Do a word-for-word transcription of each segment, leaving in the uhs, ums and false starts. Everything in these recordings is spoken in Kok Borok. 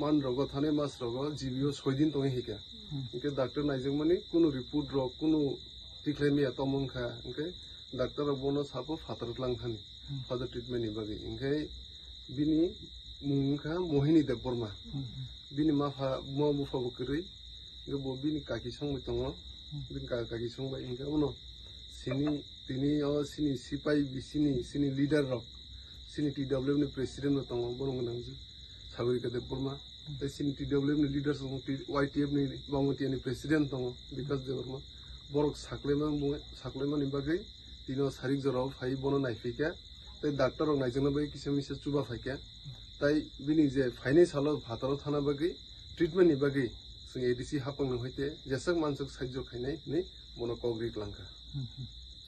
An rogo thani mas rogo G B O soi din tongwi hika. Hmm. Hingke doctor naijakmani kunu report rok kunu tikhlai maya tongmung kha. Hingke doctor rok bono sapo phataro tlang thani. Hmm. Further treatment ni bagwi. Hingke bini mung wngkha Mohini Debbarma. Hmm. Bini mapha, ma bupha bo kwrwi. Hingke bo bini kaki songwi tongo. Hmm. Bini kaka kaki songbai hingke uno sini tini o sini sipai bisini sini leader rok sini T W F ni president bo tongo bono gwnang Sagorika Debbarma. Tei sini T W F ni leaders tongo, T-, Y T F ni Bangmatiya ni president tongo, Bikas Debbarma. Borok saklaima bung-, saklaimani bagwi tino sarik jorao phai bono naiphaikha. Tei doctor rok naijakna bagwi kisa misa chuba phaikha. Tai bini je phainai salo phataro thana bagwi treatment ni bagwi chwng A D C hapang ni hoite jeswk manswk saijo khainai hinwi bono kok ri klangkha. Hmm, hmm.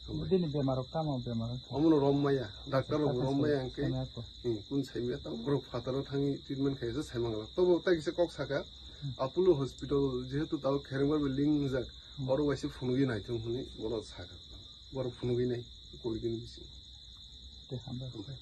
Hambai. Bini bemar rok tamo bemar rok? Omono rom maya, doctor rok rom maya hingke. Saimaya ko. Hmm, kun saimaya ta borok phataro thangwi treatment khaisa saimang la. Tobo ta kisa kok saka, hmm, Apollo Hospital jehetu tao Kherengbar building wngjak, hmm, oro waisa phunugwi naithung hwnwi bono saka. Borok phunugwi nai, kori bini bising. Te hambai. Hambai.